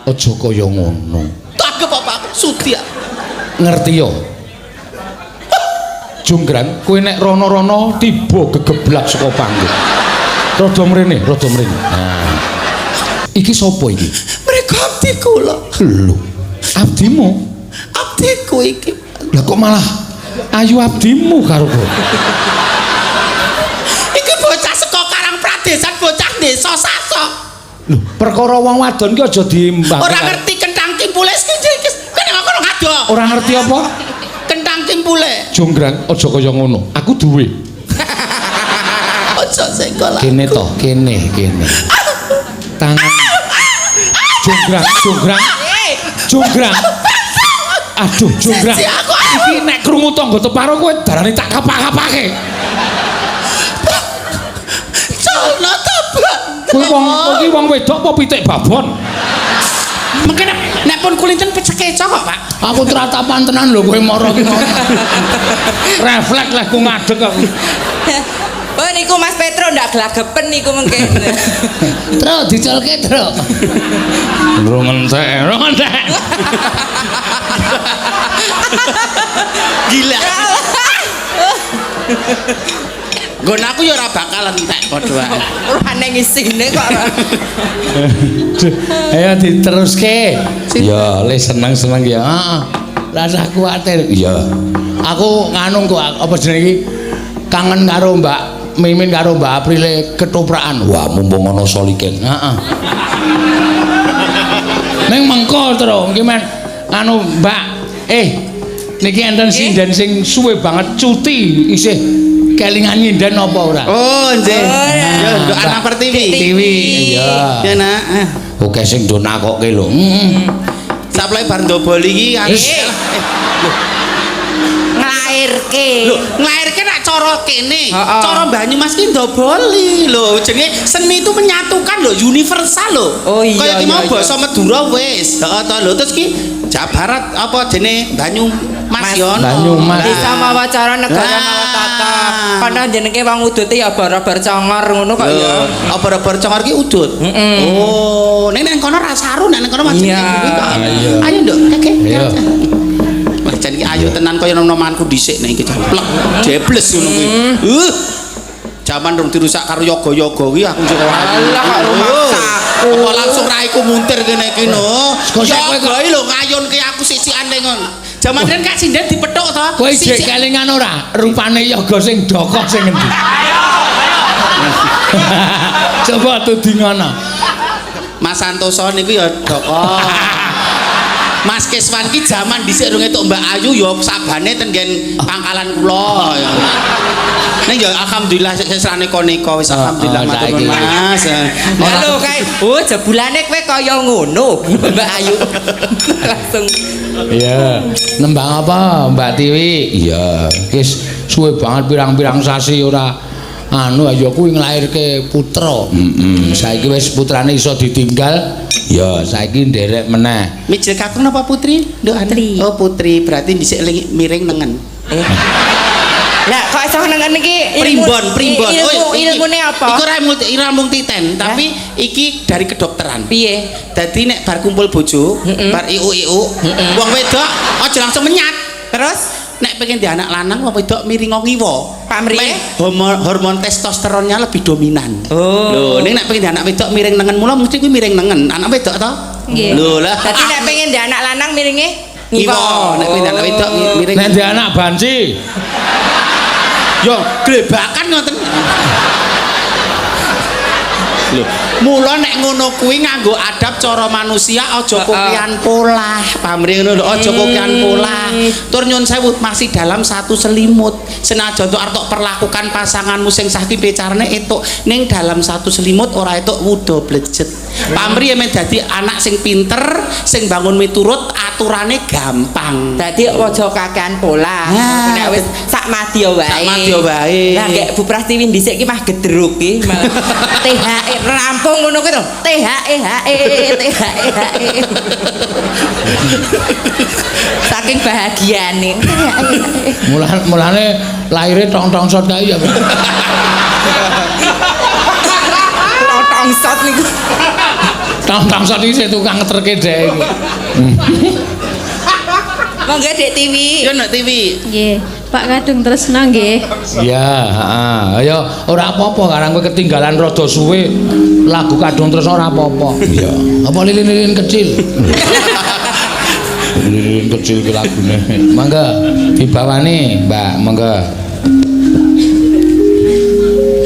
Aja kaya ngono. Tanggep apa aku sudi. Ngerti yo. Jonggrang, kowe nek rono-rono tiba gegeblak saka panggung. Rada mrene, rada mrene. Nah. Iki sapa iki? Mereka abdi kula. Lho, abdimu? Abdiku iki. Lah kok malah ayu abdimu karo kowe? Iki bocah saka Karang Pradesan, bocah desa Sasok. Lho, perkara wong wadon ki aja diimbang. Ora ngerti kentang kimpule iki kene kok ngado. Ora ngerti apa? Kentang kimpule. Jonggrang, aja kaya ngono. Aku duwe. Aja sekolah. Kene to, kene, kene. Tangan. Jonggrang, jonggrang. Jonggrang. Aduh, jonggrang. Siji aku. Iki nek krungu tangga teparo kowe darane tak kapak-kapake. Jono tobat. Kowe wong iki wong wedok apa pitik babon? Mungkin nek pun kulinten pecek keco kok, Pak. Aku tratapan tenan lho kowe mara ki. Refleks leh ku ngadeg aku. Oh niku Mas Petro ndak glagepen niku mengke. Tro diculke, Tro. Rung entek, rung entek. Gila. Nggon aku ya ora bakal entek padha wae. Ora neng isine kok ora. Ayo diteruske. Ya, le seneng-seneng ya. Heeh. Rasah kuwatir. Iya. Aku nganu kok apa jenenge iki? Kangen karo Mbak Mimin karo Mbak Aprile ketoprakan. Wah, mumpung ana Solikin. Heeh. Ning mengko, Tro, iki men anu Mbak. Niki enten sinden sing suwe banget cuti isih kelingan nyinden apa ora? Oh, nggih. Oh, ya. Ya, nduk anak Pertiwi. Tiwi. Iya. Ya, Nak. Oke sing do nakokke lho. Heeh. Saplai bar ndoboli iki aku. Eh. Nglairke. Lho, nglairke nak cara kene. Heeh. Cara Banyumas ki ndoboli lho. Jenenge seni itu menyatukan lho, universal lho. Oh, iya, Kaya ki mau iya, iya. basa Madura wis. Heeh to lho, terus ki Jawa Barat apa jenenge Banyumas Mas. ya ono. Banyumas. Desa mawa cara negara Lah. mawa tata. Kono jenenge wong udute ya bara-bar congor ngono kok ya. Obor-obor congor ki udut. Mm-mm. Oh, ning nang kono ra saru, nek nang kono wajib Iya. kuwi kok. Ah, iya. Ayo nduk, keke. Iya. Wah, jan iki ayu tenan kaya nom-nomanku dhisik nek iki jan plek jebles ngono kuwi. Jaman rung dirusak karo yoga-yoga kuwi aku sing ayu. Alah, kok rumaksaku. Apa langsung raiku muntir kene iki no. Kok sik kowe Yoga iki lho ngayunke aku sisikan ning ngono. Jaman riyen kak sinden dipethuk to. Kowe isih Sisik- kelingan ora? Rupane yoga sing dokoh sing endi? Coba tudingono. Mas Santoso niku ya doko. Mas Keswan ki jaman dhisik rung entuk Mbak Ayu ya sabane ten nggen pangkalan kula ya. Ning ya alhamdulillah sik sraneka-neka wis alhamdulillah Oh, matur nuwun saiki. Mas. Lah lho kae, oh jebulane kowe kaya ngono, Mbak Ayu. Langsung Iya. Nembang apa Mbak Tiwi? Iya. Wis suwe banget pirang-pirang sasi ora anu ya kuwi nglairke putra. Heeh. Saiki wis putrane iso ditinggal. Ya, saiki nderek meneh. Mijil kakung napa putri? Nduk Ana? Putri. Oh putri, berarti dhisik miring nengen. Lah kok iso nengen iki Primbon, primbon. Ilmu Oh, iki- ilmune apa? Iku ora ora mung titen, tapi iki dari kedokteran. Piye? Dadi nek bar kumpul bojo, bar iu-iu, wong wedok aja langsung menyat. Terus Nek pengen di anak lanang wong wedok miring ngiwa. Pamrihe? Men, hormon testosteronnya lebih dominan. Oh. Lho, ning nek pengen di anak wedok miring nengen mula mesti kuwi miring nengen. Anak wedok to? Nggih. Lho lah. Dadi nek pengen ndek anak lanang miringe ngiwa, nek pengen di anak wedok miring. Nek ndek anak banci. Yo glebakan ngoten. Lho, mula nek ngono kuwi nganggo adab cara manusia aja kokean polah. Pamrih ngono lho, aja kokean polah. Tur nyun sewu masih dalam satu selimut. Senajan to arep tok perlakukan pasanganmu sing sah ki piye carane etuk ning dalam satu selimut ora etuk wuda blejet. Pamrih men dadi anak sing pinter, sing bangun miturut aturane gampang. Dadi aja kakean polah. Nah, Nek wis sak madya wae. Sak madya wae. Lah gek Bu Prastiwi dhisik ki mah gedruk ki malah THE rampung ngono kuwi to. T H E H E T H E H E. Saking bahagiane. Mulane lahire tong-tong sot kae ya. Tong sot niku. Tamsat iki sing tukang ngeterke dhek iki. Monggo Dek Tiwi. Yo Nek Tiwi. Nggih, Pak Kadung Tresna nggih. Iya, heeh. Ayo ora apa-apa karang kowe ketinggalan rada suwe lagu Kadung Tresna ora apa-apa. Iya. Apa lilin-lilin kecil? Lilin kecil ki lagune. Monggo dibawani, Mbak, monggo.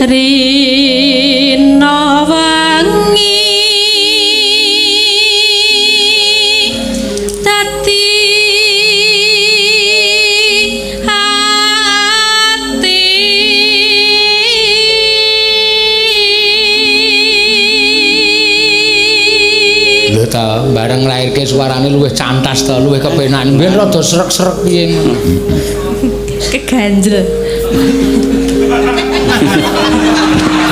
Rina wengi dadi ati Lho ta, bareng nglairke suarane luwih cantas ta, luwih kepenak. Mbiyen rada srek-srek piye ngono. Keganjel.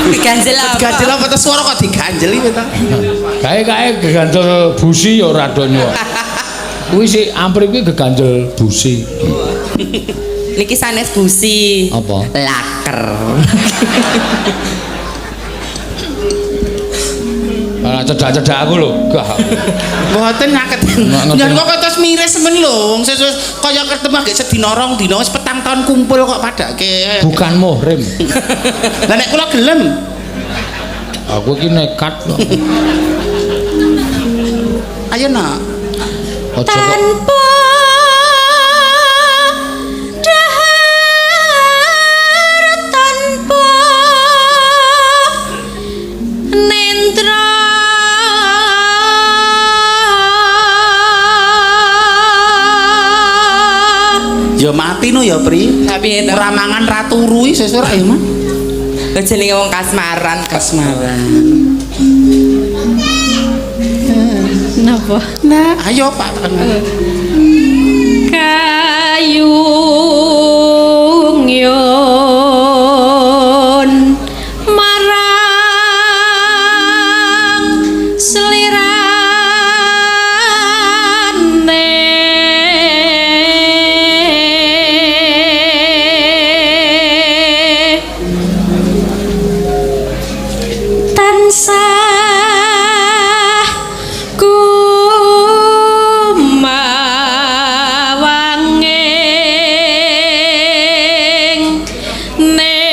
Diganjel apa? Ganjel apa to suara kok diganjel iki to? Kae-kae geganjel busi ya ora do nyuwun. Kuwi sik ampri kuwi geganjel busi. Niki sanes busi. Apa? Laker. Malah cedak-cedak aku lho. Gah. Mboten ngaket. Nggak Nyen kok terus miris men lho, wong sesuk kaya ketemu agek sedina rong dina wis petang tahun kumpul kok padake. Bukan muhrim. Lah nek kula gelem. Aku iki nekat kok. Ayo nak. Aja kok Tanpa dahar, tanpa nendra, Ya mati no ya, Pri. Lah piye to? Ora mangan ra turu iki sesuk ra ya, Mas. Lho jenenge wong kasmaran. Kasmaran. Napa? Nah, ayo Pak tekan. Kayung yun marang selirane tansah kumawanging netra.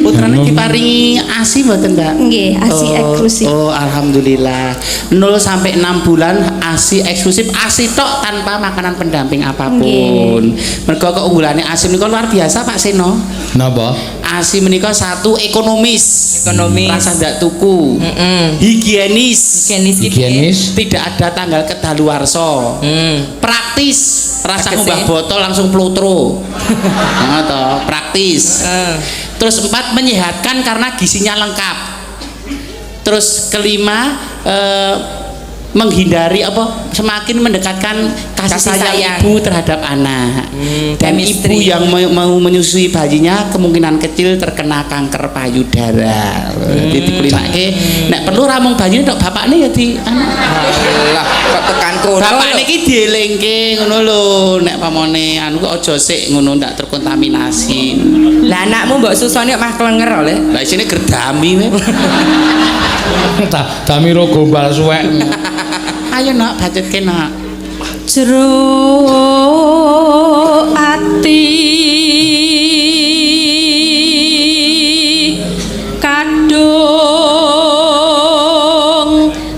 Putrane diparingi ASI mboten, Mbak? Nggih, ASI eksklusif. Oh, alhamdulillah. 0 sampai 6 bulan ASI eksklusif, ASI tok tanpa makanan pendamping apapun. Mergo keunggulannya ASI menika luar biasa, Pak Seno. Napa? ASI menika satu ekonomis. Ekonomis. Rasa ndak tuku. Heeh. Higienis. Higienis ki piye? Higienis. Tidak ada tanggal kedaluarsa. Praktis, rasa Praktis, ngubah eh. botol langsung plutro. Nah, toh, praktis. Heeh. Terus empat, menyehatkan karena gizinya lengkap. Terus kelima, menghindari apa semakin mendekatkan kasih, Kasih sayang, sayang. ibu terhadap anak. Dan ibu chemistry. yang mau menyusui bayinya kemungkinan kecil terkena kanker payudara. Jadi dikulinake nek perlu ramung bayine tok bapakne ya di anu. Alah, kok tekan kono. Bapak lho. niki dielingke ngono lho nek pamone anu kok aja sik ngono ndak terkontaminasi. Lah anakmu mbok susoni kok mah klenger oleh. Lah isine gerdami we. Damiro gombal suwek. Ayo nak bacutke nak. Jero ati kadung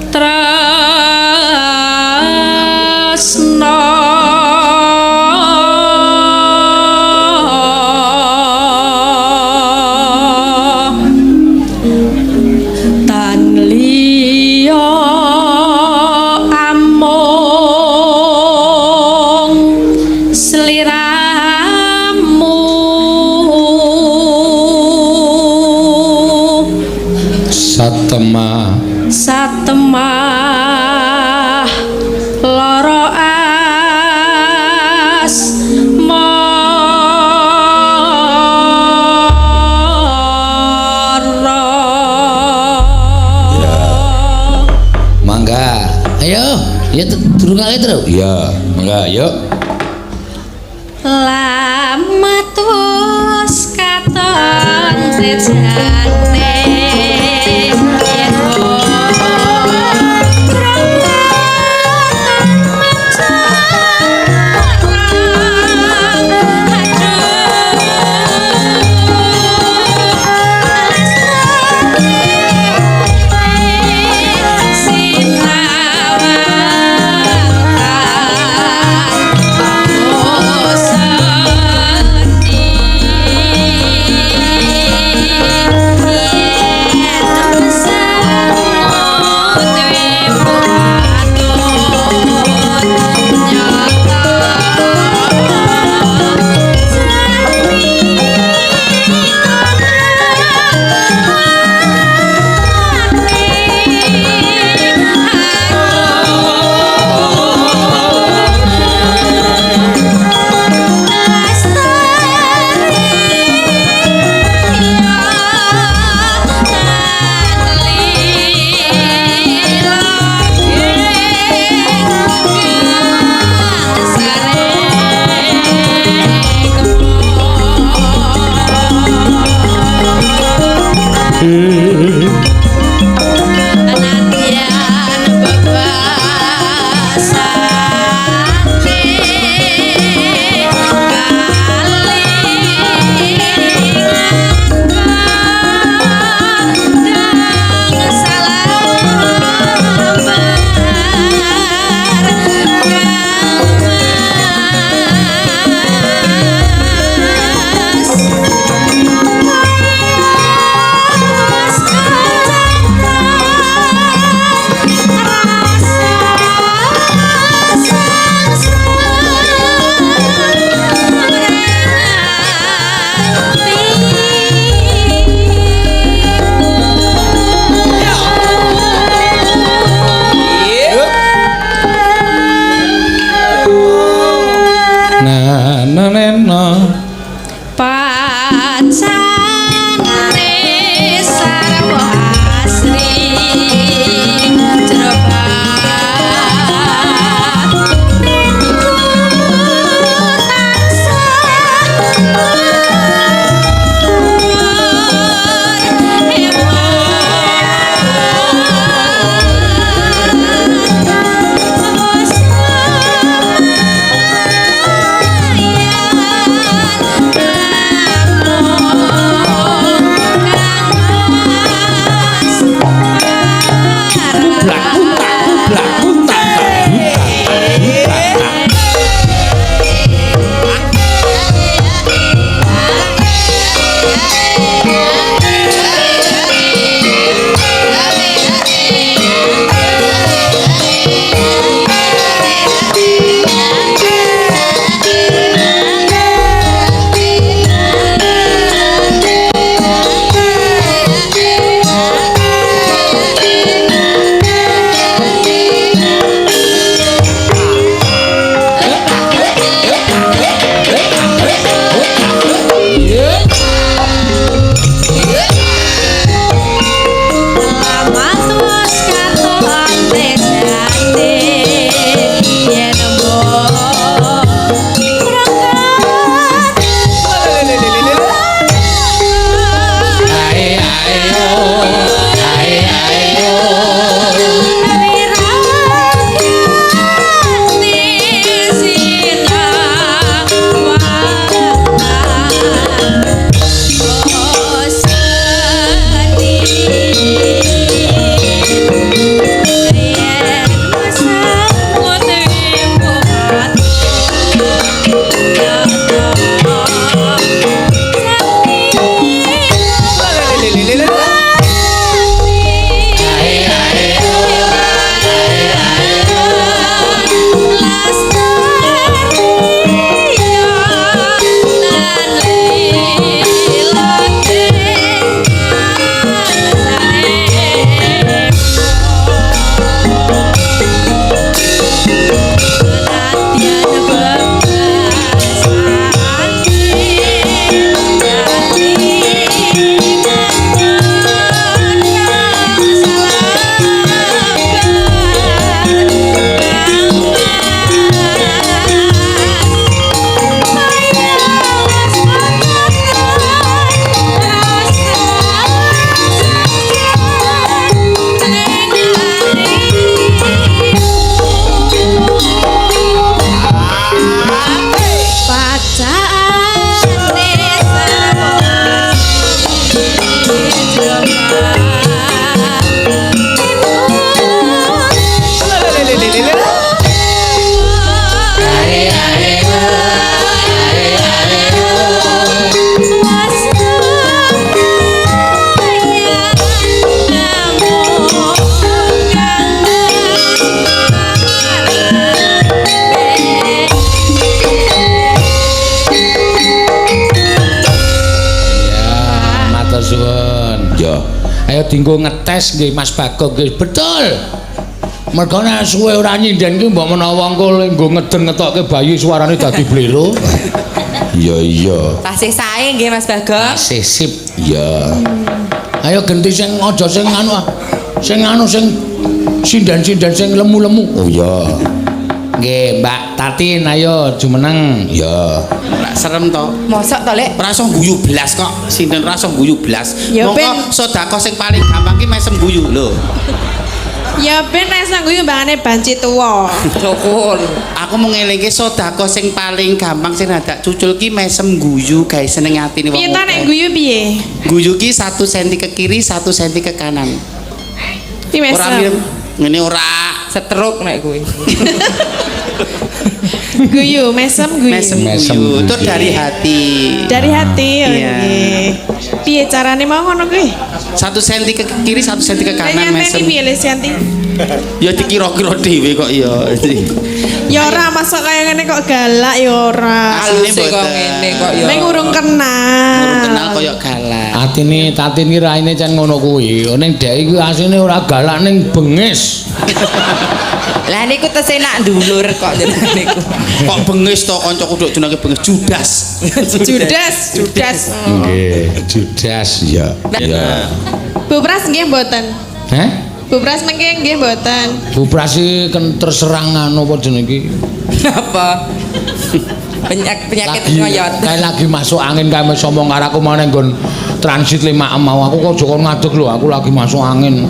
tresna tan liya amung sliramu Satemah satemah lara asmara. Mangga. Ayo, ya durung kali terus. Iya, mangga, yuk. Lama tus Matur suwun. Ya. Ayo dinggo ngetes nggih Mas Bagong nggih. Betul. Mergo nek suwe ora nyinden ki mbok menawa engko nggo ngeden ngetokke bayi suarane dadi blero. Iya iya. Tasih sae nggih Mas Bagong. Tasih sip. Iya. Ayo genti sing aja sing anu ah. Sing anu sing sinden-sinden sing lemu-lemu. Oh iya. Nggih, Mbak Tatin ayo jumeneng. Iya. Ora serem to. Mosok to, Lek? Ora iso guyu blas kok. Sinden ora iso guyu blas. Ya, Mongko ben. sedekah sing paling gampang ki mesem guyu lho. Ya ben nek iso guyu mbangane banci tuwa. Syukur. Aku mau ngelingke sedekah sing paling gampang sing rada cucul ki mesem guyu gawe seneng atine wong. Piye ta nek guyu piye? Guyu ki 1 cm ke kiri, 1 cm ke kanan. Piye Ora mesem? mirip ngene ora. Setruk nek kuwi. Guyu, mesem guyu. Mesem Mesem guyu. guyu. Itu dari hati. Dari hati oh, Iya. nggih. Piye carane mau ngono kuwi? 1 cm ke kiri, 1 cm ke kanan Nek mesem. nyanteni piye Le Syanti? Ya dikira-kira dhewe kok ya. Ya ora masuk kaya ngene kok galak ya ora. Asline Aluse kok mboten. ngene kok ya. Ning urung kenal. Urung kenal koyo galak. Atine Tatin ki raine cen ngono kuwi. Ning dhek iki asline ora galak ning bengis. Lah niku tesih nak ndulur kok jenengan niku. Kok bengis to kancaku dok jenenge bengis Judas. Judas, Judas. Nggih, Judas. Iya. Iya. Bu Pras nggih mboten. Heh? Bu Pras mengke nggih mboten. Bu Prasi kan terserang anu apa jenenge iki? Apa? Penyakit Lagi ngoyot. kae lagi masuk angin kae wis omong karo aku mau nang nggon transit 5 mau aku kok aja kon ngadeg lho aku lagi masuk angin.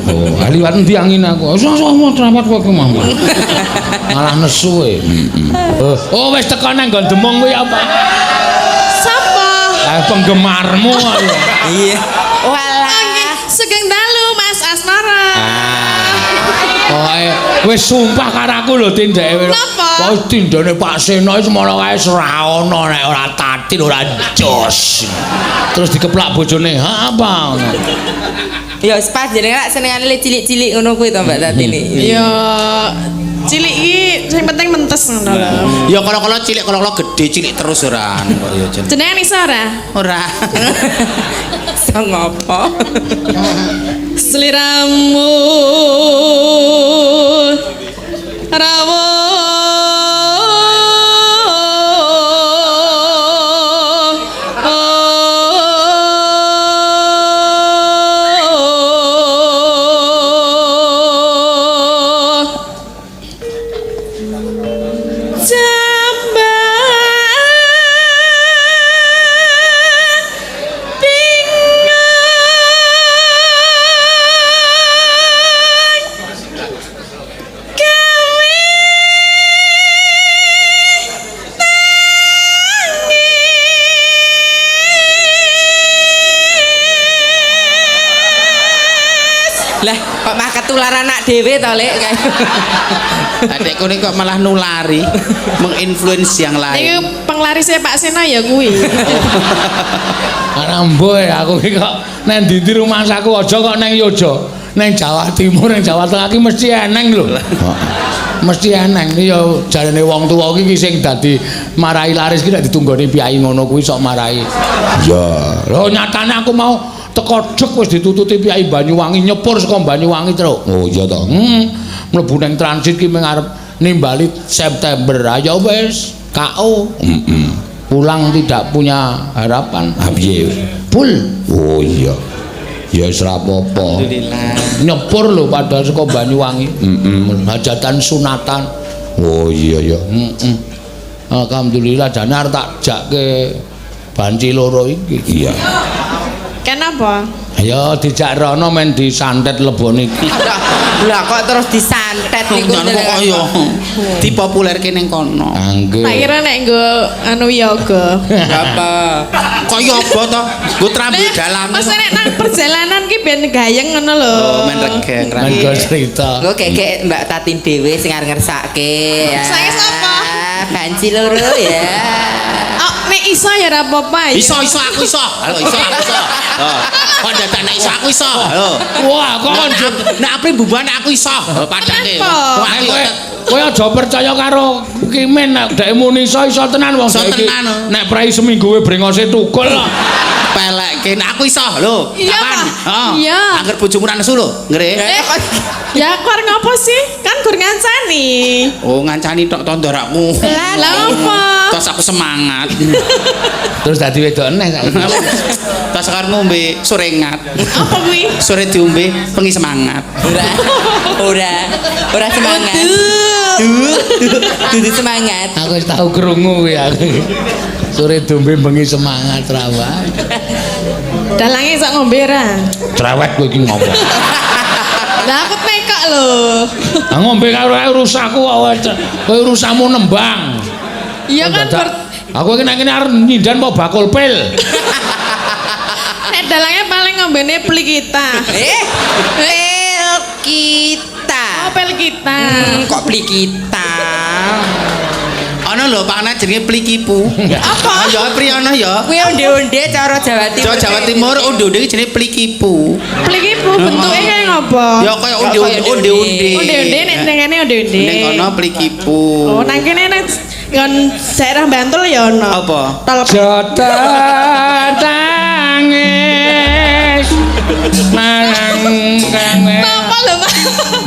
Oh, liwat endi angin aku? Wis wis trawat kowe ki mau. Malah nesu e. Oh, wis teko nang nggon Demung kuwi apa? Sapa? Penggemarmu ayo. Iya. Walah. Nggih, sugeng dalu Mas Asmara. Pokoke wis sumpah karo aku lho tindake. Napa? Pokoke tindane Pak Seno wis semono kae ora ono nek ora Tatin ora jos. Terus dikeplak bojone, "Ha apa?" ngono. Ya wis pas jenengan lak senengane le cilik-cilik ngono kuwi to Mbak Tatin iki. Ya cilik iki sing penting mentes ngono lho. Ya kala-kala cilik, kala-kala gede cilik terus ora kok ya jeneng. Jenengan iso ora? Ora. Iso ngopo? Sliramu rawuh jambang pingang gawe tangis. Lah kok mah ketularan anak dhewe to Lek. Adekku ini kok malah nulari, menginfluence yang Niku lain. penglarisnya Pak Seno ya kuwi. Ora mboh aku iki kok nang ndi-ndi rumangsaku aja kok nang Yojo. Nang Jawa Timur, nang Jawa Tengah iki mesti eneng lho. Mesti eneng iki ya jarene wong tuwa iki sing dadi marai laris iki nek ditunggoni piyai ngono kuwi sok marai. Iya. Lho nyatane aku mau teko dek wis ditututi piyai Banyuwangi nyepur saka Banyuwangi, Truk. Oh iya to. Mlebu nang transit ki mung arep nimbali September. Ayo wis KO. Pulang tidak punya harapan. Ha piye? Full. Oh iya. Ya wis ora apa-apa. Alhamdulillah. Nyepur lho padahal saka Banyuwangi. Hajatan sunatan. Oh iya ya. Alhamdulillah jane arep tak jakke banci loro iki. Iya. Kenapa? Ya dijak rono men disantet lebone iki. Lah kok terus disantet niku Jangan kok yo dipopulerke ning kono. Angge. Tak kira nek nggo anu yoga. Apa? Kok yo apa to? Nggo trambu dalan. Maksudnya nek nang perjalanan ki ben gayeng ngono lho. Oh, men regeng Men go cerita. Engko kekek Mbak Tatin dhewe sing arep ngersake. Ngersake sapa? Banci loro ya. Oh, nek iso ya ora apa-apa ya. Iso iso aku iso. Halo iso aku iso. Oh. Kok dadak nek iso aku iso. Halo. Wah, kok Nek nek apri bubuhan aku iso. Padake. Kenapa? Wong aku kowe kowe aja percaya karo Kimin nek dhek muni iso iso tenan wong Iso dhek iki. tenan, oh. Nek prei seminggu we brengose tukul kok. pelekke. Yakin aku iso lho. Iya, Kapan? Pak. Heeh. Iya. Angger bojomu ra nesu lho, ngre. Eh, ya aku arep ngopo sih? Kan gur ngancani. Oh, ngancani tok tondorakmu. Lah apa? Terus aku semangat. Terus dadi wedok eneh saiki. Terus arep ngombe sore ngat. Apa kuwi? Sore diombe bengi semangat. Ora. Ora. Ora semangat. Dudu semangat. Aku wis tau krungu kuwi aku. Sore dombe bengi semangat ra wae. Dalange sok ngombe ra. Cerewet kowe iki ngomong. Lah aku tekok lho. Ah ngombe karo ae urusakku kok. Kowe urusanmu nembang. Iya kan Dadak, aku iki nek ngene arep nyindan apa bakul pil. Nek dalange paling ngombene pli kita. Pel kita. Oh, pel kita. Kok beli kita? Ana lho Pak Ana jenenge Plikipu. Apa? Ya pri ana ya. Kuwi onde-onde cara Jawa Timur. Jawa Jawa Timur onde-onde iki jenenge Plikipu. Plikipu bentuke kaya ngopo? Ya kaya onde-onde onde-onde. Onde-onde nek nang kene onde-onde. Ning kono Plikipu. Oh, nang kene nek nggon daerah Bantul ya ono. Apa? Tol Jota tangis marang kang Apa lho, Pak?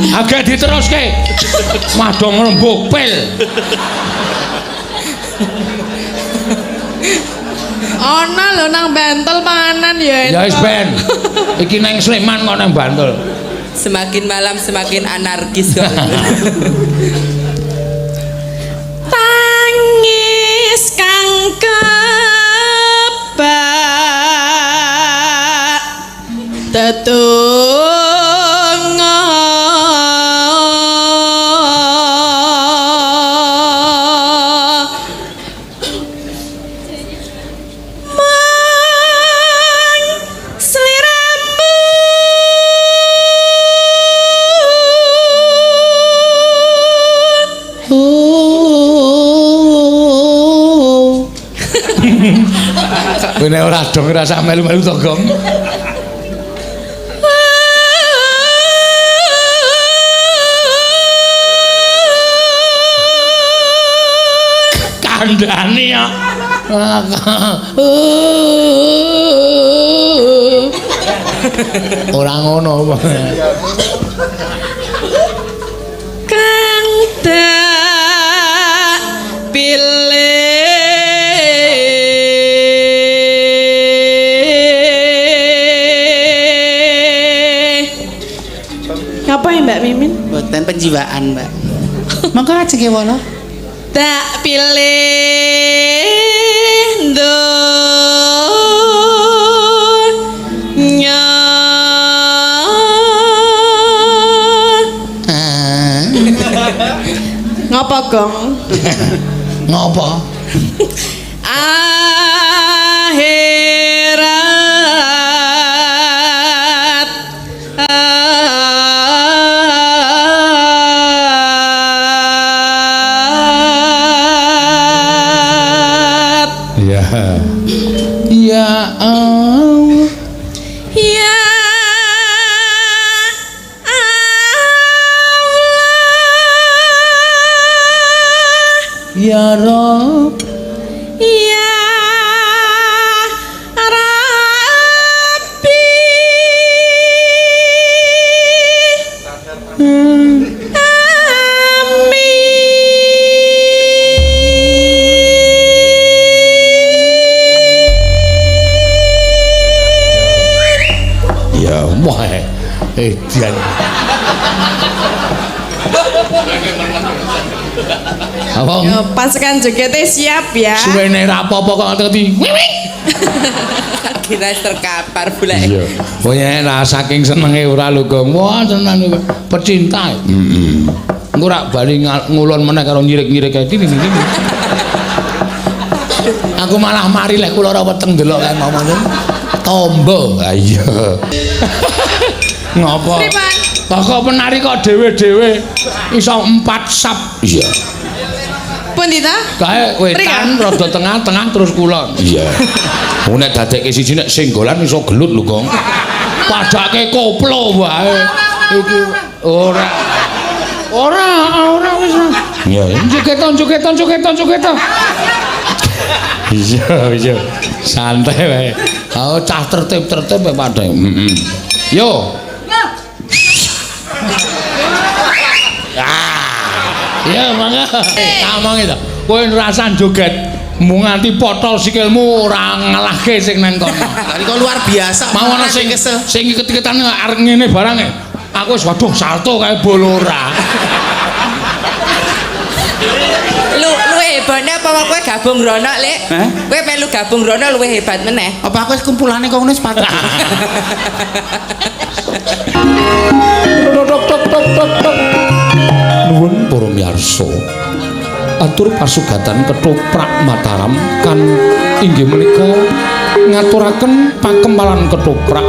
agak diteruske. Mah do ngrembug pil. Ono lho nang Bantul panganan ya. Ya wis ben. Iki nang Sleman kok nang Bantul. Semakin malam semakin anarkis kok. Tangis kang kebak tetungga mang sliramu Kowe nek ora dong ora sak melu-melu to, Gong. Kandhane ya. Ora ngono. Kang tak pilih ngapa ya Mbak Mimin? Mboten penjiwaan, Mbak. Monggo ajenge wala. Tak pilih donya. Ngapa gong? Ngopo? Akhirat Ya. Ya Allah. Ya Allah. Ya Rob. Ya Rabbi. Amin. Ya wah. Edian. Apa? Yo, pasukan jogetnya siap ya. Suwene ra apa-apa kok ngerti. Wiwing. Kira terkapar pula. Iya. Pokoke ra saking senenge ora lho, Gong. Wah, tenan iku. Pecinta. Heeh. Engko rak bali ngulon meneh karo nyirik-nyirik kae dini dini. Aku malah mari lek kula ora weteng delok kae ngomong. Tombo. Ha iya. Ngopo? Pripun? Kok penari kok dhewe-dhewe iso 4 sap. Iya. Pundi ta? Kae wetan rada tengah-tengah terus kulon. Iya. Wong nek dadekke siji nek senggolan iso gelut lho, Gong. Padake koplo wae. Iki ora. Ora, ora wis. Iya, jogeton jogeton jogeton jogeton. Iya, iya. Santai wae. Oh, cah tertib-tertib ya padha. Heeh. Yo. Ah. Ya mangga. Tak omongi to. Kowe rasah joget mung nganti potol sikilmu ora ngalahke sing nang kono. Lah kok luar biasa. Mau ana sing sing iket-iketan arep ngene barang e. Aku wis waduh salto kae bol ora. Lu luwih hebane apa kowe gabung rono, Lek? Kowe melu gabung rono luwih hebat meneh. Apa aku wis kumpulane kok ngono wis patut. Tok tok tok tok tok. Nuwun para miyarsa. Atur pasugatan ketoprak Mataram kan inggih menika ngaturaken pakempalan ketoprak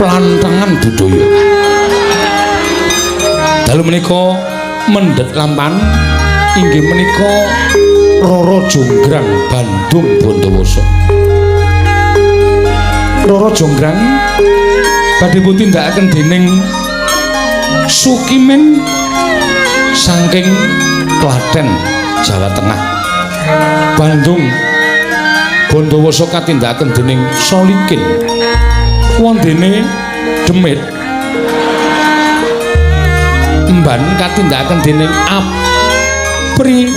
plantengan budaya. Dalu menika mendhet lampahan inggih menika Roro Jonggrang Bandung Bondowoso. Roro Jonggrang badhe pun tindakaken dening Sukimin saking Klaten, Jawa Tengah. Bandung Bondowoso katindakaken dening Solikin. Wondene Demit Emban katindakaken dening Apri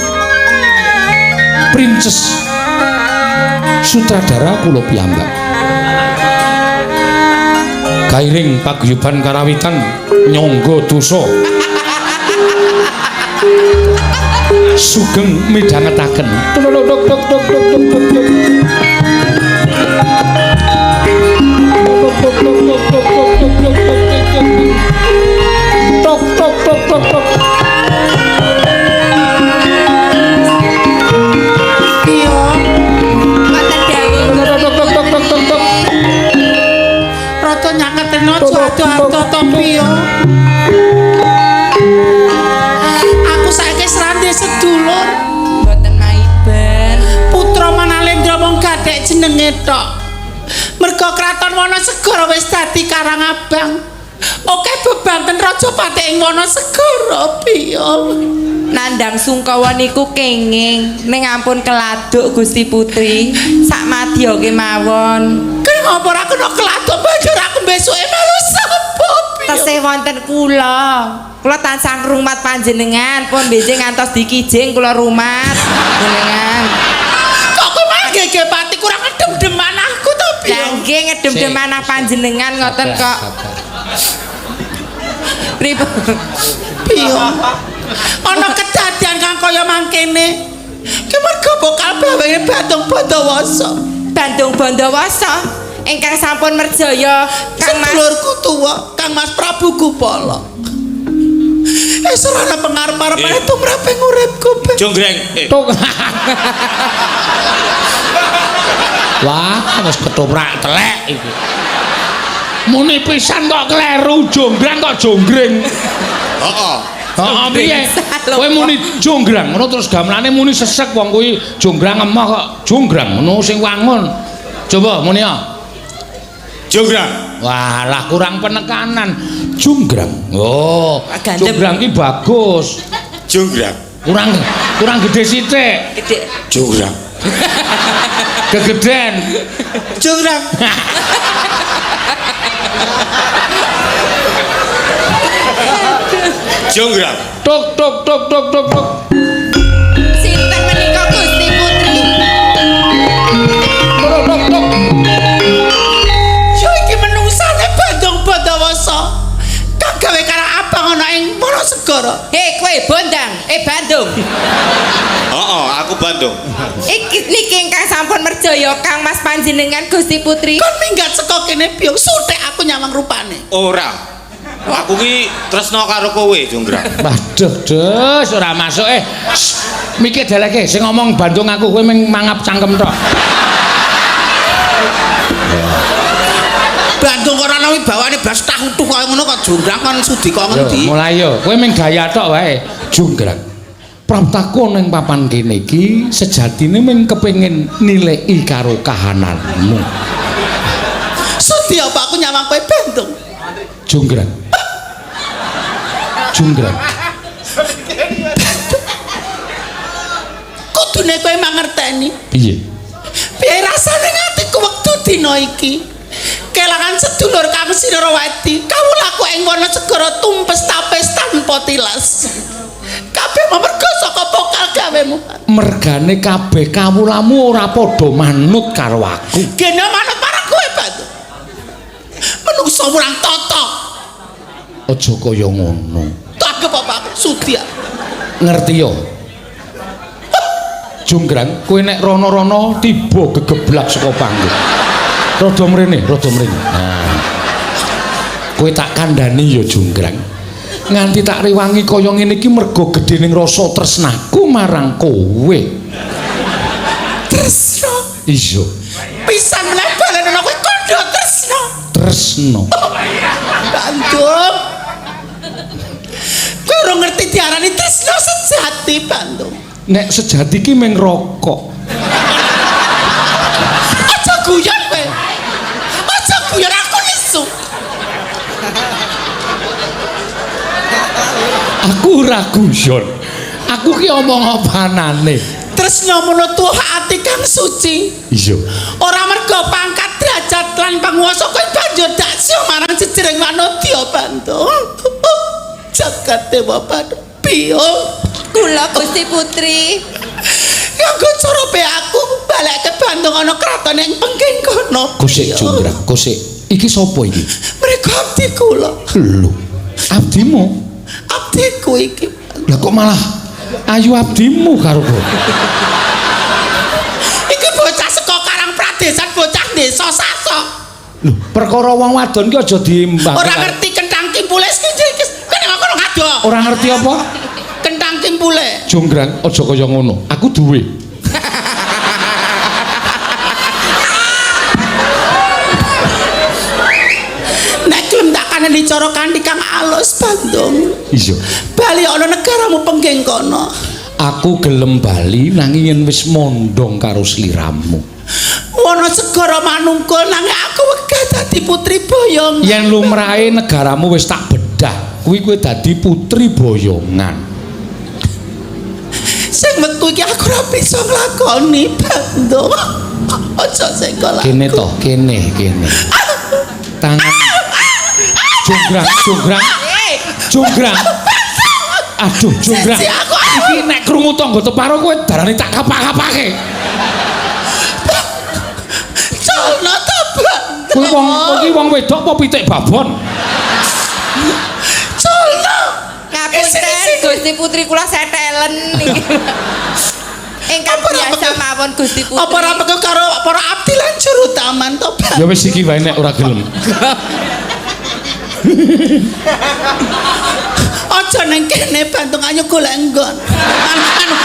Princess. Sutradara kula piyambak. Kairing paguyuban karawitan nyangga dosa. Sugeng midhangetaken. Tok tok tok tok tok tok tok tok. Tok tok tok tok tok. Iya. Wonten dawuh. Tok tok tok tok tok tok. Rada nyaketno ado-ado to piye. Aku saiki srande sedulur. Mboten maiben. Putra Manalendra mung gathek jenenge tok. Merga kraton Wanasegara wis dadi Karang Abang. Oke bebanten Rajapati ing Wanasegara piye. Nandang sungkawa niku kenging ning ampun keladuk Gusti Putri sak madya kemawon. Kenapa ora kena keladuk banjur aku besuke melu sapa piye. Tesih wonten kula. Kula tansah ngrumat panjenengan pun benjing ngantos dikijing kula rumat jenengan. Kok kowe malah gege pati kurang ngedem-deman aku to piye. Lah nggih ngedem-deman panjenengan ngoten kok. Pripun? Piye? Ana kedadian kang kaya mangkene. Ki mergo bokal bawene Bandung Bondowoso. Bandung Bondowoso ingkang sampun merjaya Kang Mas. Sedulurku tuwa, Kang Mas Prabu Gupala. Wis ora ana pengarep-arepane tumrape uripku. Jonggrang. Tok. Wah, wis ketoprak telek iki. Muni pisan kok kleru, jonggrang kok jonggring. Heeh. Heeh, piye? Kowe muni jonggrang ngono terus gamelane muni sesek wong kuwi jonggrang emoh kok jonggrang ngono sing wangun. Coba muni ya. Jonggrang. Walah kurang penekanan. Jonggrang. Oh, jonggrang ki bagus. Jonggrang. Kurang gede sithik. Gede. Jonggrang. Gegeden. Jonggrang. Jonggrang. Tok tok tok tok tok tok. Sinten menika Gusti Putri? Tok tok tok. Yo iki menungsane Bandung Bondowoso. Kang gawe Karang Abang ana ing Wanasegara. Hei kowe Bondang, Bandung. Heeh, aku Bandung. Iki niki ingkang sampun merjaya Kang Mas panjenengan Gusti Putri. Kon minggat saka kene biyong suthek aku nyawang rupane. Ora. Aku ki tresno karo kowe, Jonggrang. Waduh, dus ora masuk. Mikir deleke sing ngomong Bandung aku kowe mung mangap cangkem tok. Bandung ora ana wibawane blas tah utuh kaya ngono kok Jonggrang kon sudi kok ngendi? Mulai yo, kowe mung gaya tok wae, Jonggrang. Praptaku ning papan kene iki sejatine mung kepengin nilai karo kahananmu. Sudi apa aku nyawang kowe Bandung? Jonggrang. Jonggrang. Kudune kowe mangerteni. Piye? Piye rasane ngatiku Aku wektu dina iki kelangan sedulur kang Sinarawati. Kawulaku ing wana segara tumpes tapes tanpa tilas. Kabeh merga saka pokal gawemu. Mergane kabeh kawulamu ora padha manut karo aku. Gene manut marang kowe, Bandung. Menungso murang tata. Aja kaya ngono. Tanggep apa aku sudi. Ngerti yo. Junggrang, kowe nek rono-rono tiba gegeblak saka panggung. Rada mrene, rada mrene. Nah. Kowe tak kandhani ya Junggrang. Nganti tak rewangi kaya ngene iki mergo gedhening rasa tresnaku marang kowe. Tresno. Iya. Pisan meneh balenono kowe kandha tresno. Tresno. Bandung. Kowe ora ngerti diarani tresno sejati, Bandung. Nek sejati ki mung rokok. Aja guyon kowe. Aja guyon, aku nesu. Aku ora guyon. Aku ki omong apanane. Tresno mono tuwa ati kang suci. Iya. Ora mergo pangkat derajat lan panguwasa kowe banjur daksya marang jejering manudya, Bandung. Jagat Dewa Batara. Piye? Kula Gusti Putri. Nganggo cara pe aku balekke Bandung ana kraton ing Pengging kono. Kosik Junggrang, kosik. Iki sapa iki? Mereka abdi kula. Lho, abdimu? Abdiku iki. Lah kok malah ayu abdimu karo kowe? Iki bocah saka Karang Pradesan, bocah desa Sasok. Lho, perkara wong wadon ki aja diimbang. Ora ngerti kentang kimpule iki kene kono ngado. Ora ngerti apa? Kentang kimpule. Junggrang, aja kaya ngono. Aku duwe. Nek gelem tak kaneni cara kanthi kang alus, Bandung. Iya. Bali ana negaramu Pengging kono. Aku gelem bali nanging yen wis mondong karo sliramu. Wana segara manungkul nanging aku wegah dadi putri boyong. Yen lumrahe negaramu wis tak bedah, kuwi kowe dadi putri boyongan. Sing wektu iki aku ora bisa nglakoni, Bandung. Aja sing laku. Kene to, kene, kene. Tangan. Junggrang, junggrang. Junggrang. Aduh, junggrang. Iki nek krungu tangga teparo kowe darane tak kapak-kapake. Culno to, Bandung. Kowe wong iki wong wedok apa pitik babon? Culno. Ngapunten Gusti Putri kula setelen iki. Ingkang biasa mawon Gusti Putri. Apa ora pegel karo para abdi lan juru taman to, Bandung? Ya wis iki wae nek ora gelem. Aja nang kene Bandung, ayo golek nggon. Anu.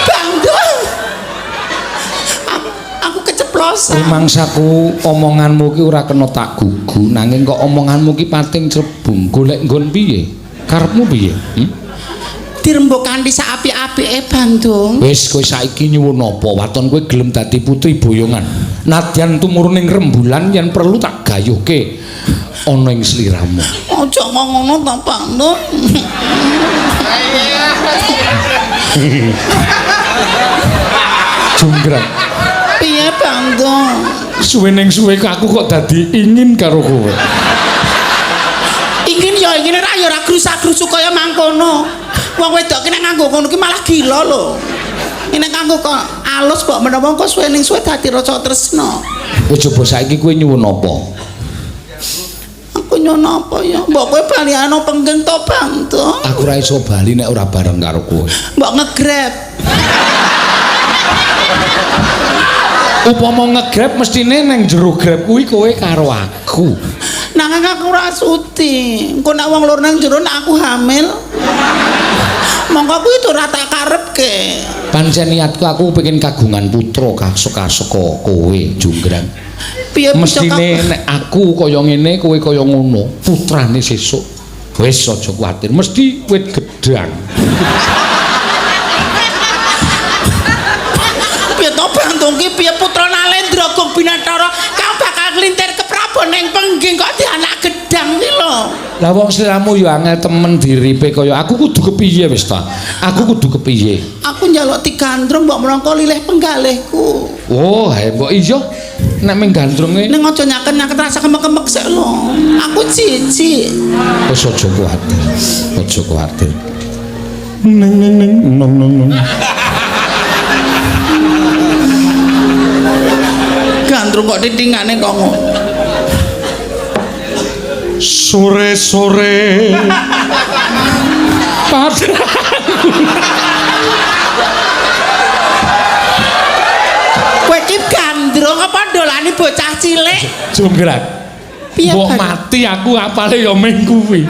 Bandung. Aku keceplosan. Rumangsaku omonganmu ki ora kena tak gugu, nanging kok omonganmu ki pating crebung. Golek nggon piye? Karepmu piye? Dirembuk kanthi sak apik-apike, Bandung. Wis kowe saiki nyuwun apa? Waton kowe gelem dadi putri boyongan. Nadyan tumurun ing rembulan yen perlu tak gayuhke ana ing sliramu. Aja ngono to, Bandung. Junggrang. Piye, Bandung? Suwe ning suwe aku kok dadi ingin karo kowe. Ingin ya ingin ora ya ora grusak-grusuk kaya mangkono. Wong wedok ki nek nganggo ngono ki malah gila lho. Nek nganggo kok alus mbok menawa engko suwe ning suwe dadi rasa tresno. Wis coba saiki kowe nyuwun apa? Aku nyuwun apa ya? Mbok kowe bali ana Pengging to, Bandung. Aku ora iso bali nek ora bareng karo kowe. Mbok ngegrab. Upama ngegrab mestine nang jero grab kuwi kowe karo aku. Nanging aku ora sudi. Engko nek wong loro nang jero nek aku hamil. Mongko kuwi ora tak karepke. Pancen niatku aku pengen kagungan putra saka kowe, Junggrang. Piye mestine nek aku kaya ngene, kowe kaya ngono, putrane sesuk wis aja kuwatir, mesti wit gedang. Piye to Bandung ki piye putra Nalendra Gong Binatara kang bakal nglintir ke Prabon ning Pengging kok di anak gedang ki lho. Lah wong sliramu ya angel temen diripe kaya aku kudu kepiye wis ta? Aku kudu kepiye? Aku njaluk digandrung mbok mrongko lilih penggalihku. Oh, hae mbok iya. Nek ming gandrunge Ning aja nyaken-nyaken rasa kemek-kemek sik lho. Aku jijik. Wis aja kuwatir. Aja kuwatir. Ning ning ning nong nong nong. Gandrung kok titingane kok ngono. Sore-sore. Padang. Kowe iki gandrung apa ndolani bocah cilik? Jonggrang. Piye, Mbok Bang? mati aku apale ya ming kuwi.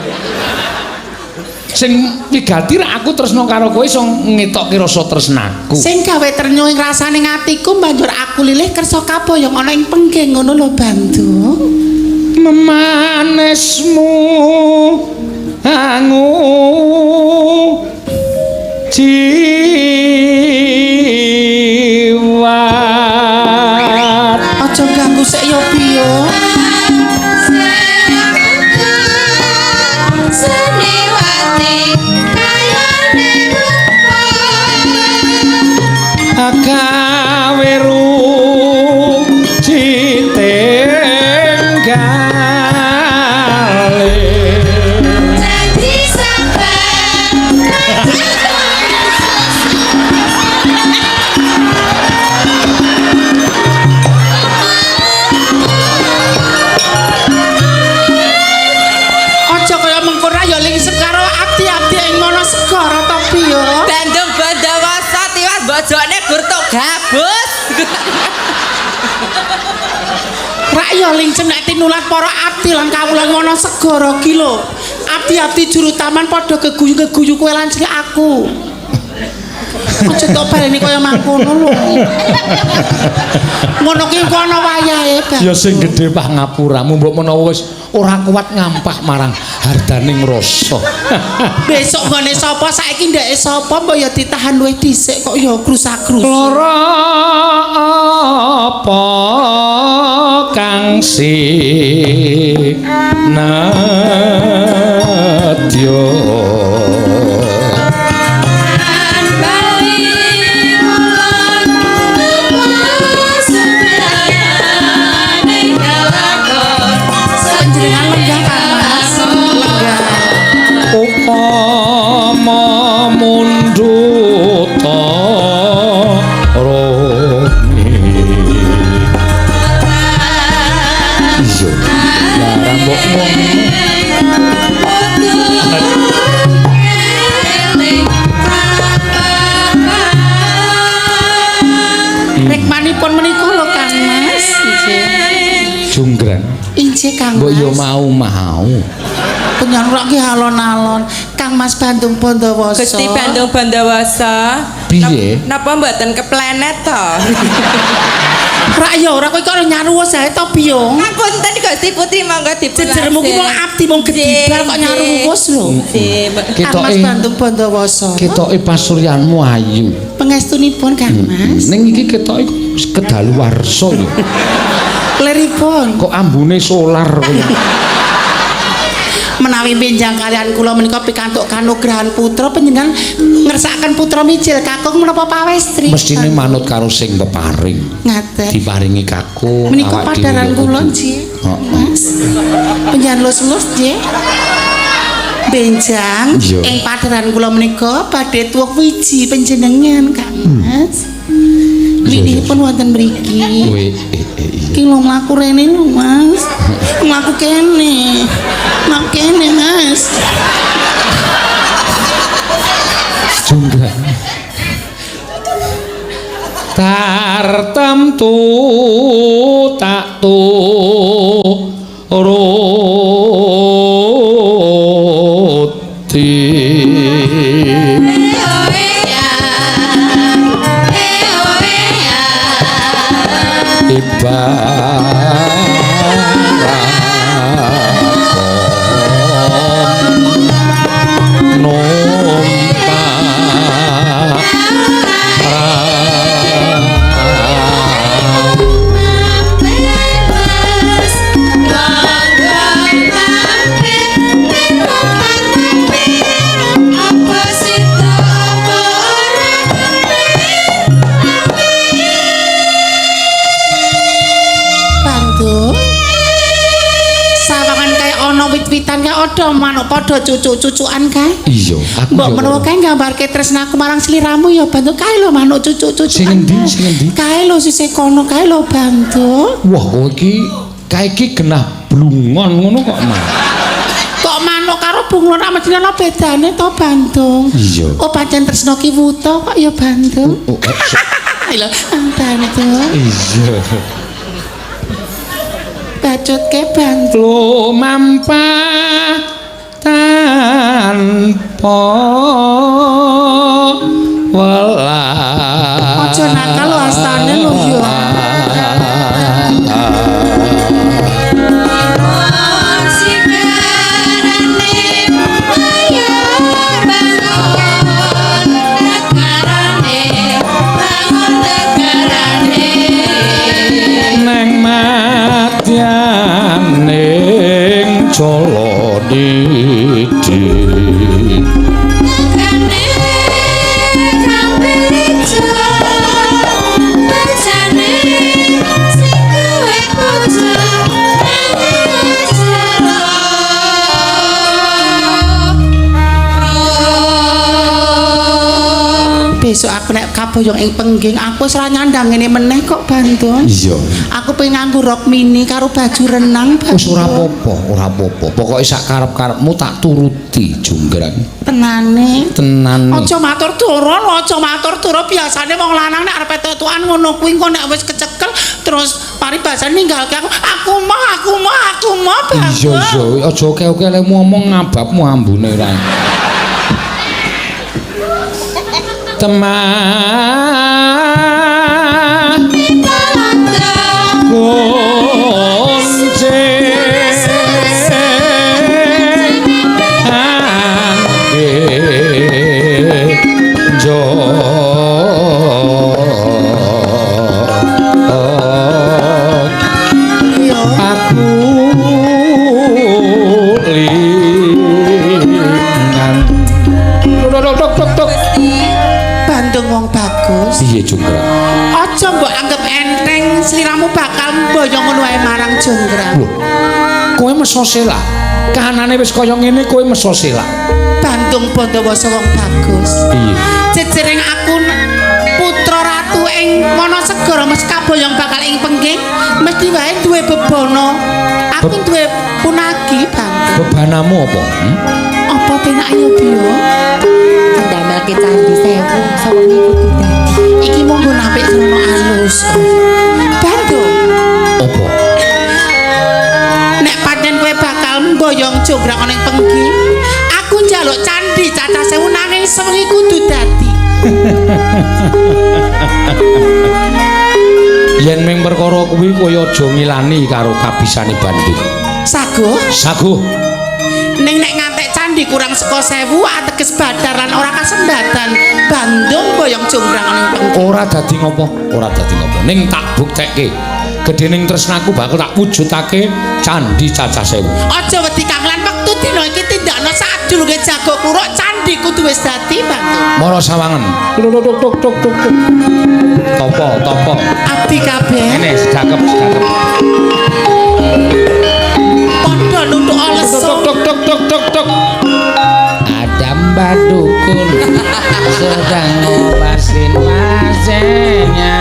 Sing wigati rak aku tresna karo kowe iso ngetokke rasa tresnaku. Sing gawe trenyu ing rasane atiku banjur aku lilih kersa kaboyong ana ing penggeng ngono lho Bandung. Memanesmu angu jiwa. Aja ganggu sik ya piye. Seniwati kayane rupa Akaweru citinggale. Jadi sabar. Aja kaya mengko ra ya lingsep karo abdi-abdi ing ngono segara to piye. Bandung Bandawasa tiwas bojone gur tok gabus. Rak ya lingsem nek tinulat para abdi lan kawula ngono segara ki lho. Abdi-abdi juru taman padha geguyu-geguyu kowe lan cilik aku. Aja tok baleni kaya mangkono lho. Ngono ki kok ana wayahe, Bang. Ya sing gedhe pangapuramu mbok menawa wis ora kuat ngampah marang hardaning rasa. Besok nggone sapa saiki ndeke sapa mbok ya ditahan luwih dhisik kok ya krusa-krusu. Lara apa kang sinadya Bali kulon subrane kalakon. Panjenengan lenggah Kang Mas. Lenggah. Upama mundhut roni. Iya. Lah mbok ngono. Rikmanipun menika lho Kang Mas. Injih. Jonggrang. Injih Kang Mbok yo Mas. mau-mau. Penyan rak ki alon-alon. Kang Mas Bandung Bondowoso. Gusti Bandung Bandawasa. Piye? Napa mboten keplanet to? Rak ya ora kowe kok nyaruwes ae to Biyung. Ngapunten Gusti Putri monggo dipun. Jejermu ki wong abdi mung gedibar kok nyaruwes lho. Nggih. Kang Mas Ketoke Bandung Bondowoso. ketoke pasuryanmu ayu. Pangestunipun Kang Mas. Ning iki ketoke wis kedaluwarsa ya. Leripun. Kok ambune solar kaya. Menawi benjang kalian kula menika pikantuk kanugrahan putra panjenengan ngersakaken putra mijil kakung menapa pawestri. Mestine manut karo sing peparing. Ngaten. Diparingi kakung Menika awak dhewe padaran ya kula kudu. nggih. Heeh. Mas. Panjenengan lus-lus nggih. Benjang Iya. ing padaran kula menika badhe tuwuh wiji panjenengan Kang Mas. Winihipun wonten mriki. Kowe iya. Ki lho mlaku rene lho Mas. Mlaku kene. Mlaku kene Mas. Jonggrang. Tartemtu tak turuti. Ibarat numpak perahu. Bebas, monggo mampir. wit-witan kae ada manuk padha cucuk-cucukan kae. Iya, aku Mbok yo menawa kae nggambarke tresnaku marang sliramu ya Bandung kae lho manuk cucuk-cucukan. Sing endi, kae. sing endi? Kae lho sisih kono kae lho Bandung. Wah, kowe iki kae iki genah blungon ngono kok, Mas. Kok manuk karo bunglon ra mesti ana bedane to Bandung. Iya. Oh pancen tresna ki wuta kok ya Bandung. Oh, eh, Lho, Bandung. iya. Bacutke Bandung. Lumampah tanpa welas. Aja nakal lho astane lho ya. Neng madyaning jala niti. Besok aku nek kaboyong ing pengging aku wis ora nyandang ngene meneh kok Bandung. Iya. Aku pengen nganggo rok mini karo baju renang Bandung. Wis ora apa-apa, ora apa-apa. Pokoke sak karep-karepmu tak turuti, Jonggrang. Tenane. Tenan. Aja matur doro, aja matur doro. Biasane wong lanang nek arep tetukan ngono kuwi engko nek wis kecekel terus paribasane ninggalke aku. Aku moh, aku moh, aku moh Iya, Bandung. iya, aja oke-oke lek ngomong ngababmu ambune ra. Temah kunci jo aku lingan. Tok tok tok tok. Bandung wong bagus. Piye Jonggrang? Aja mbok anggap enteng sliramu bakal mboyong ngono wae marang Jonggrang. Lho. Kowe meso selak. Kahanane wis kaya ngene kowe meso selak. Bandung Bondowoso wong bagus. Piye? Jejering aku putra ratu ing Wanasegara mesti kaboyong bakal ing pengging mesti wae duwe bebana. Aku duwe punagi Bandung. Bebanamu apa? Hmm? Apa penak ya Biyo? Ndamelke candi sewu sawengi kudu dadi. Iki mung nggon apik krana alus. Bandung, Apa? nek pancen kowe bakal mboyong Jonggrang ana ing pengging, aku njaluk candi cacah sewu nanging sewengi kudu dadi. Yen ming perkara kuwi kowe aja ngilani karo kabisane Bandung. Saguh, Saguh. ning nek ngantek candi kurang saka 1000 ateges badar lan ora kasembatan. Bandung boyong Jonggrang ana ing pengging. Ora dadi ngopo, ora dadi ngopo. Ning tak buktekke. Gedhening tresnaku bakal tak wujudake candi cacah sewu. Aja wedi kang lan wektu dina iki tindakno sadurunge jago kluruk candi kudu wis dadi Bandung. Mara sawangen. Tuk tuk tuk tuk tuk tuk. Topo, topo. Abdi kabeh Ngene sedakep, sedakep. padha nuthuk Tuk lesung. tuk tuk tuk tuk tuk. Ada Mbak Dukun sedang ngobasin pasiennya.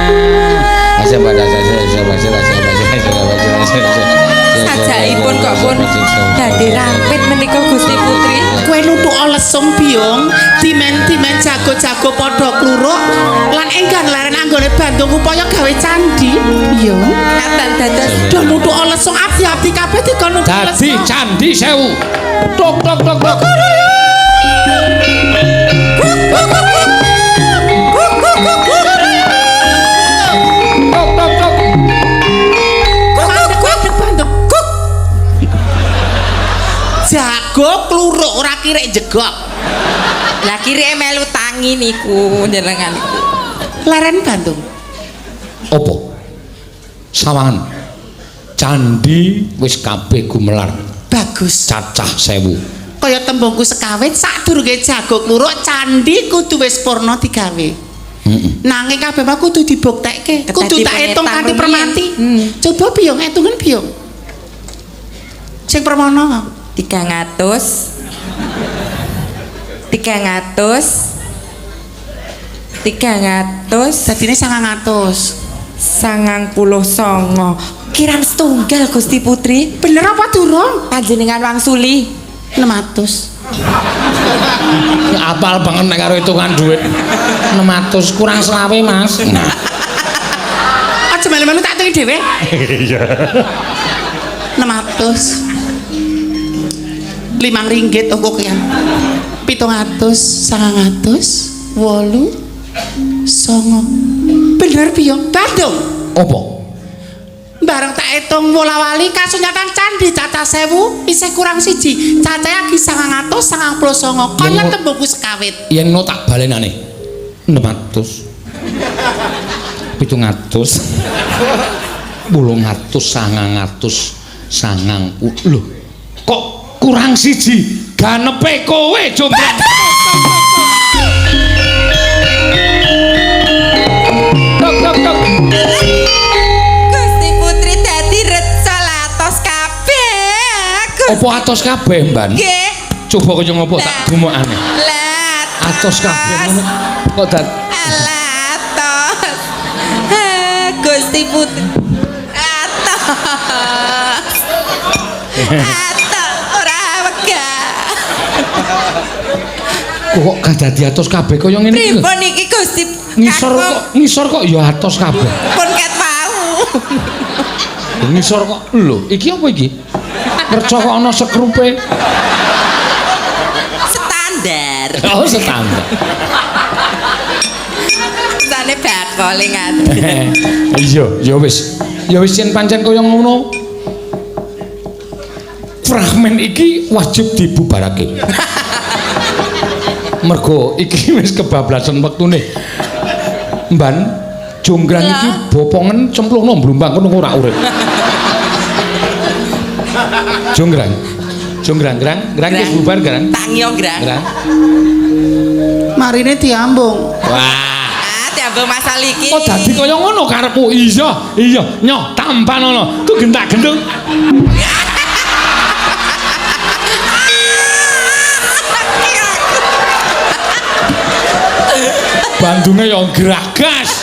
Sajakipun kok pun dadi rampit menika Gusti Putri. Kowe nuthuk lesung biyung, dimen-dimen jago-jago padha kluruk lan enggan leren anggone Bandung upaya gawe candi. Biyung. Kapan dados Do nuthuk lesung abdi-abdi kabeh dikon nuthuk Dadi lesung. candi sewu. Tuk tuk tuk tuk. Tuk tuk tuk. Mandek mandek Bandung. Kuk. Jago kluruk ora kirek jegok. Lah kirike melu tangi niku jenengan niku. Leren Bandung. Apa? Sawangan. Candi wis kabeh gumelar Bagus. cacah sewu. Kaya tembungku sekawit sadurunge jago kluruk candi kudu wis purna digawe. Heeh. Nanging kabeh mah kudu dibuktekke, kudu tak Dadi etung kanthi pengetang permati. rumiyin. Coba biyung etungen biyung. Sing permono. 300 300 300 Dadine 900. 99. Kirang setunggal Gusti Putri. Bener apa durung? Panjenengan wangsuli. 600. Apal banget nek karo hitungan duit. 600 kurang selawe, Mas. Nah. Aja melu-melu tak hitungi dhewe. Iya. 600. 5 ringgit oh kokean. 700, 900, 8, 9. Bener piye? Bandung. Apa? Bareng tak hitung wola-wali kasunyatan candi cacah 1000 isih kurang siji. Cacahe lagi 999. Kaya Yen- tembungku sekawit. Yen no tak balenane. 600. 700. 800, 900, 90. Lho, kok kurang siji? Ganepe kowe, Jombrang. Tok tok tok. Gusti Putri dadi reca latos kabeh. Gusti. Apa atos kabeh, Mban? Nggih. Coba kaya ngopo tak dumokane. Lah. Atos kabeh ngono. Kok dad Atos. Gusti Putri. Atos. Atos ora wegah. Kok gak dadi atos kabeh kaya ngene iki lho. Pripun iki Gusti? Ngisor kok, ngisor kok ya atos kabeh. Pun ket wau. Ngisor kok lho, iki apa iki? Reca kok ana sekrupe. Standar. Oh, standar. Sane bakole ngaten. Iya, ya wis. Ya wis yen pancen kaya ngono. Fragmen iki wajib dibubarake. Mergo iki wis kebablasan wektune. Mban, jonggrang iki bopongen cemplungno mblumbang kono ora urip. Jonggrang. Jonggrang, grang, grang wis bubar, grang. Tangyo grang. Grang. Marine diambung. Wah. Ah, diambung masal iki. Kok dadi kaya ngono karepku? Iya, iya, nyoh tampanono. Tu gentak-gentung. Bandunge ya gragas.